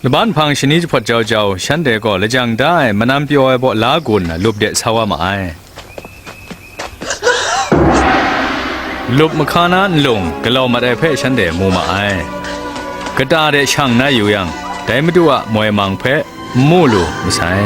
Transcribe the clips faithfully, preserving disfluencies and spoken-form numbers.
Laban hpang shani jahpawt jau jau, shanhte gaw lajang da ai manam pyaw ai baw la gun lup de sa wa ma ai. Lup mahka na nlung galau mat ai hpe shanhte mu ma ai. Kata de shang na yu yang, dai Madu a moi mang hpe n mu lu masai.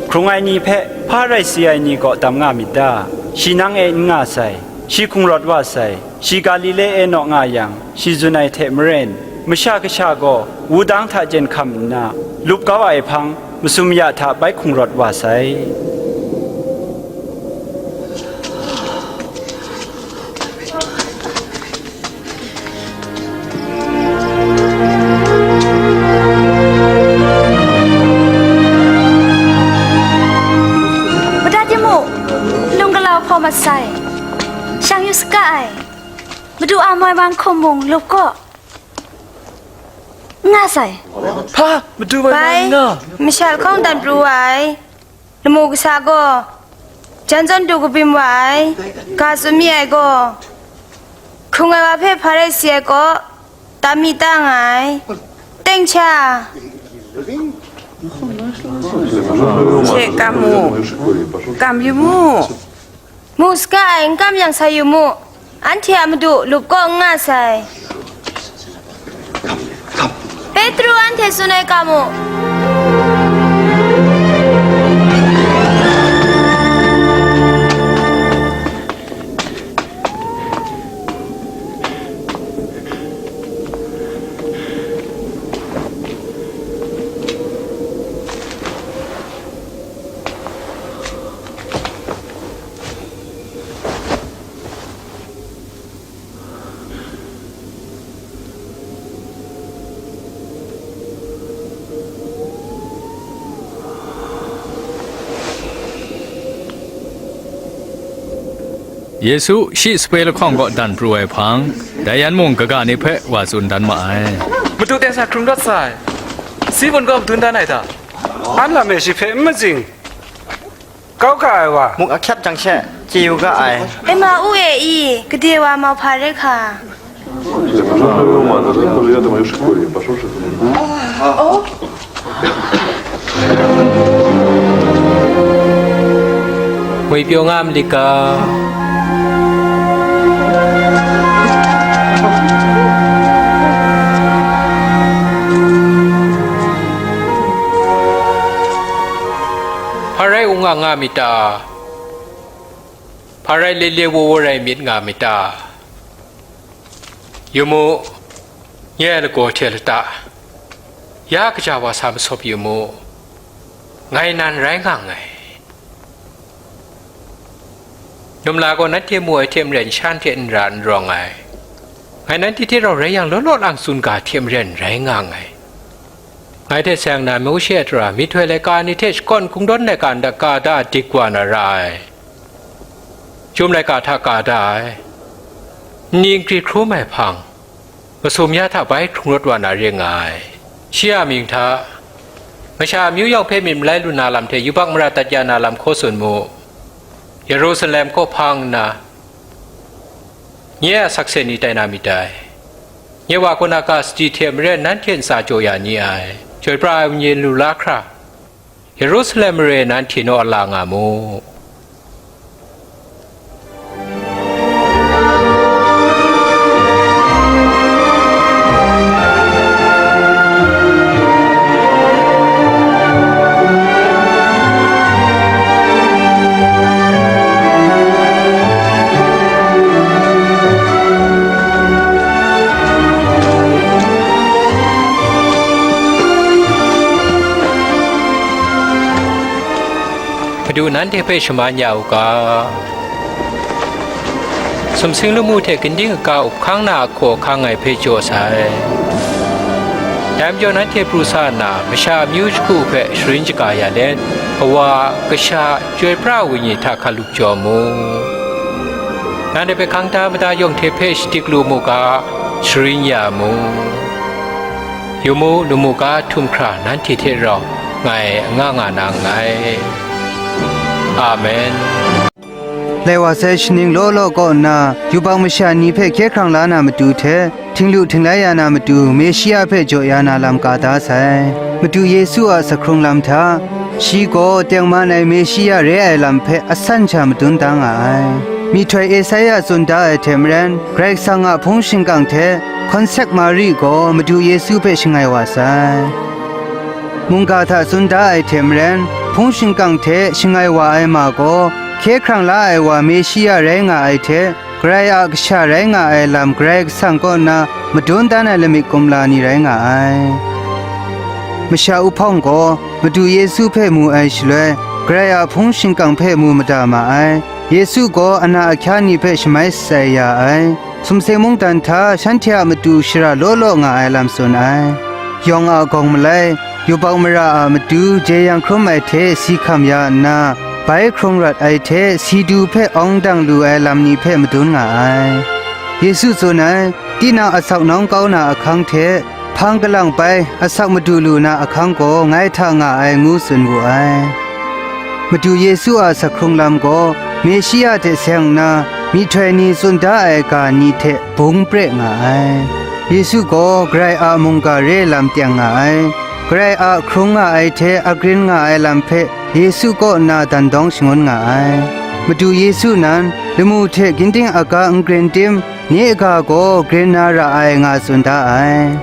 Hkrung ai ni hpe hpa rai si ai ni kaw dam nga myit ta? Shi nang e n nga sai, shi hkungrawt wa sai, shi Galile e naw nga yang, shi tsun ai hte maren, Masha Kasha gaw wudang hta jen hkam nna, lup kau ai hpang, masum ya hta bai hkungrawt wa sai. Madat yu mu, lung galau hpaw mat sai, shang yu saga ai, Madu a moi mang hkum mung lup gaw, nga sai. Hpa, Madu moi mang bai, nga. Masha lahkawng dan pru ai. Lamu kasa gaw, jan zawn du kabim wa ai, ga tsun mi ai gaw, hkrung ai wa hpe hpa rai si ai kaw, tam mi ta nga ai, teng sha. She kam mu, kam yu mu. Mu saga ai, n kam yang sa yu mu. Anhte a Madu lup kaw n nga sai. Petru anhte tsun ai ga mu. Yesu shi sape lahkawng kaw dan pru ai hpang, dai yan mung kaga ni hpe wa tsun dan ma ai. Madu teng sha hkrung rawt sai. Simon gaw madun dan ai ta? An lam e shi hpe n matsing. Kau ga ai wa. Muk ahkyep jang she, chye yu ga ai. Emau e i, gade wa mau hpa re hka? Ngwipyaw nga mali ga? Hpa rai ung nga nga myit ta? Hpa rai le le wo wo rai myit nga myit ta? Yu mu, nye ai lagaw hte lata, ya kaja wa sa masawp yu mu, ngai nan rai nga nngai. Numla gaw nanhte mu ai hte maren shan hte n ra n rawng ai. Ngai nanhte hte rau rai yang, law law lang tsun ga hte maren rai nga nngai. Ngai hte seng na Mawshe a tara myihtoi laika ni hte shakawn kungdawn laika nta ka da dik wa na ra ai. Chyum laika hta ka da ai, nni nkri hkrum ai hpang, masum ya hta bai hkrung rawt wa na re nga ai. Shi a mying hta, masha amyu yawng hpe myit malai lu na lam hte yubak mara dat ya na lam hkaw tsun mu. Yerusalem kaw hpang nna, nye a sakse ni tai na myit dai. Nye Wa kaw na ga sadi hte maren nanhte ntsa jaw ya ni ai. Chyoi pra ai wenyi lu la hkra, Yerusalem mare nanhte naw ala nga mu. Madu nanhte hpe shaman ya u ga, sumsing lamu hte ginding aga up hkang na ahkaw ahkang ai hpe jaw sai. Dai majaw nanhte pru sa nna, masha amyu shagu hpe sharin shaga ya let, Kawa Kasha Chyoi Pra Ai Wenyi hta hkalup jaw mu. Nanhte hpe hkang ta mada yawng hte hpe shadik lu mu ga, sharin ya mu. Yu mu, lamu ga htum hkra nanhte hte rau ngai anga nga na nngai. Amen. Lai wa sai shaning law law kaw nna, yubak masha ni hpe hkye hkrang la na matu hte, htinglu htinglai ya na matu, Meshia hpe jaw ya na lam ka da sai. Madu Yesu a sa hkrung lam hta, shi gaw tengman ai Meshia re ai lam hpe asan sha madun da nga ai. Myihtoi Esaia tsun da ai hte maren, Karai Kasang a hpung shingkang hte Hkawnsek Mari gaw Madu Yesu hpe shangai wa sai. Mungga hta tsun da ai hte maren, hpung shingkang hte shangai wa ai ma gaw, hkye hkrang la ai wa Meshia rai nga ai hte, Karai a Kasha rai nga ai lam Karai Kasang kaw na madun dan ai lamik kumla ni rai nga ai. Masha uhpawng gaw Madu Yesu hpe mu ai shaloi, Karai a hpung shingkang hpe mu mada ma ai. Yesu gaw ana ahkya ni hpe shamai shatsai ya ai. Sumsing mungdan hta shanhte a matu shara law law nga ai lam tsun ai. Yawng a gawng malai, yubak mara a matu jeyang hkrum ai hte si hkam ya nna, bai hkrung rawt ai hte si du hpe awng dang lu ai lam ni hpe madun nga ai. Yesu tsun ai, tinang asak nawng kau na ahkang hte, hpang kalang bai asak madu lu na ahkang gaw ngai hta nga ai, ngu tsun wu ai. Madu Yesu a sa hkrung lam gaw Meshia hte seng nna myihtoi ni tsun da ai ga ni hte bung pre nga ai. Yesu gaw Karai a mungga re lam teng nga ai. Karai a hkrung nga ai hte agrin nga ai lam hpe Yesu kaw nna dan dawng shangun nga ai. Madu Yesu nan, lamu hte ginding aga n grin tim, nye ga gaw grin na ra ai, nga tsun da ai.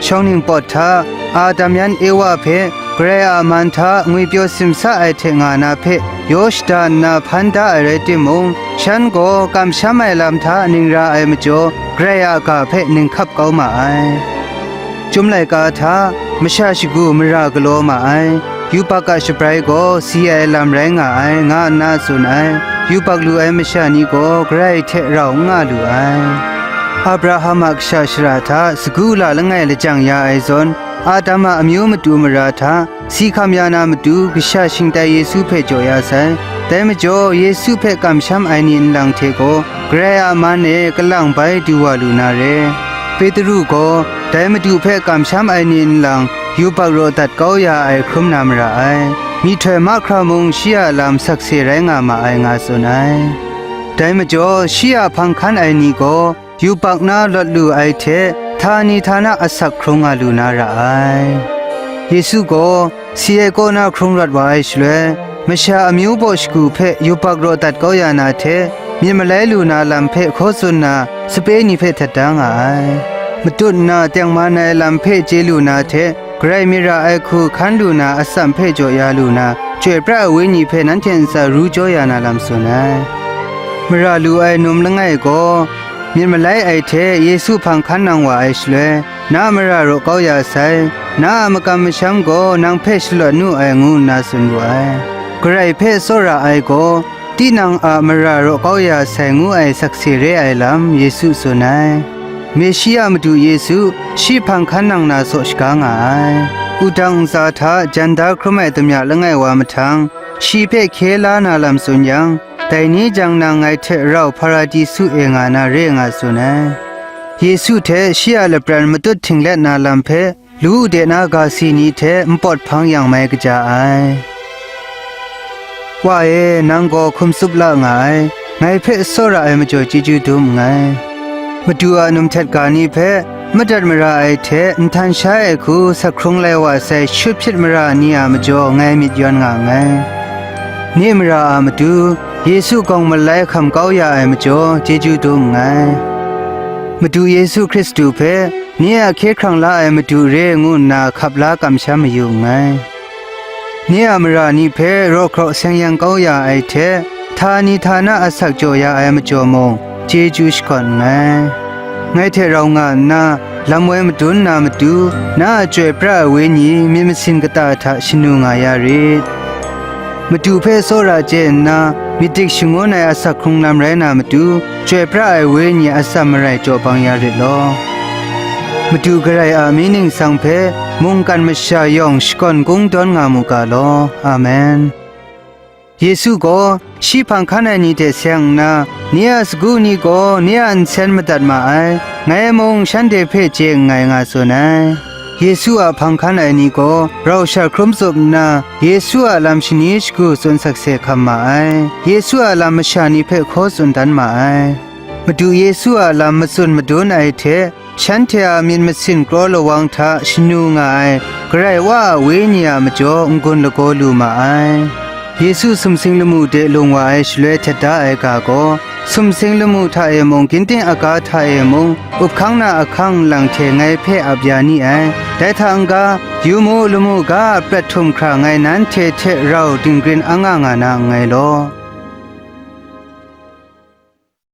Shawng ningpawt hta, Adam yan Ewa hpe Karai a man hta ngwipyaw simsa ai hte nga na hpe yaw shada nna hpan da ai rai timung, shan gaw kamsham ai lam hta ning ra ai majaw, Karai a ga hpe ning hkap kau ma ai. Chyum laika hta, masha shagu mara galaw ma ai, yubak a shabrai gaw si ai lam rai nga ai, nga nna tsun ai. Yubak lu ai masha ni gaw Karai hte rau n nga lu ai. Abraham a kasha shara hta sagu la langai lajang ya ai zawn, Adam a amyu matu mara hta si hkam ya na matu Kasha Shingtai Yesu hpe jaw ya sai. Dai majaw, Yesu hpe kamsham ai ni nlang hte gaw Karai a man e kalang bai du wa lu na re. Petru gaw dai Madu hpe kamsham ai ni nlang yubak raw dat kau ya ai hkrum na mara ai. Myihtoi mahkra mung shi a lam sakse rai nga ma ai, nga tsun ai. Dai majaw, shi a hpang hkan ai ni gaw yubak na lawt lu ai hte, htani htana asak hkrung nga lu na ra ai. Yesu gaw si ai kaw na hkrung rawt wa ai shaloi, masha amyu baw shagu hpe yubak raw dat kau ya na hte, myit malai lu na lam hpe hkaw tsun na sape ni hpe htet da nga ai. Matut nna tengman ai lam hpe chye lu na hte, Karai myit ra ai hku hkan lu na atsam hpe jaw ya lu na, Chyoi pra ai Wenyi hpe nanhte ntsa ru jaw ya na lam tsun ai. Mara lu ai num langai gaw, myit malai ai hte Yesu hpang hkan nang wa ai shaloi, na a mara raw kau ya sai, na a makam masham gaw nang hpe shalawt nu ai, ngu nna tsun wu ai. Garai hpe tsawra ai gaw, tinang a mara raw kau ya sai ngu ai sakse re ai lam Yesu tsun ai. Meshia Madu Yesu shi hpang hkan nang na saw shaga nga ai. Wudang ntsa hta jan da hkrum ai damya langai wa mahtang, shi hpe hkye la na lam tsun yang, dai ni jang nang ngai hte rau Hparadisu e nga na re nga tsun ai. Yesu hte shi a lapran matut htinglet na lam hpe, lu de na ga si ni hte npawt hpang yang mai kaja ai. Wa e, nang gaw hkum tsup la nga ai, ngai hpe tsawra ai majaw chyeju dum nngai. Madu a num htet ga ni hpe, madat mara ai hte nhtan shai ai hku sa hkrung lai wa sai shut hpyit mara ni a majaw ngai myit yawn nga nngai. Nye mara a matu, Yesu gawng malai hkam kau ya ai majaw chyeju dum nngai. Madu Yesu Hkristu hpe, nye a hkye hkrang la ai Madu re ngu nna hkap la kamsham mayu nngai. Nye a mara ni hpe raw hkraw seng yang kau ya ai hte, htani htana asak jaw ya ai majaw mung, chyeju shakawn nngai. Ngai hte rau nga nna, lam woi madun na matu, na a Chyoi pra ai Wenyi myit masin kata hta shanu nga ya rit. Madu hpe tsawra chye nna, myit dik shangun ai asak hkrung lam rai na matu, Chyoi pra ai Wenyi atsam marai jaw bang ya rit law. Madu Karai a mying ningsang hpe mungkan masha yawng shakawn kungdawn nga mu ga law. Amen. Yesu gaw shi hpang hkan ai ni hte seng nna, ni a sagu ni gaw ni a nsen madat ma ai, ngai mung shanhte hpe chye nngai, nga tsun ai. Yesu a hpang hkan ai ni gaw rau sha hkrum tsup nna, Yesu a lam shani shagu tsun sakse hkam ma ai. Yesu a lam masha ni hpe hkaw tsun dan ma ai. Madu Yesu a lam matsun madun ai hte, shanhte a myit masin kraw lawang hta shanu nga ai Karai Wa a Wenyi a majaw n-gun lagaw lu ma ai. Yesu sumsing lamu de lung wa ai shaloi htet da ai ga gaw, sumsing lamu hta e mung, ginting aga hta e mung, up hkang na ahkang lang hte ngai hpe ap ya ni ai. Dai hta n-ga, yu mu, lamu ga a prat htum hkra ngai nanhte hte rau dinggrin anga nga na nngai law.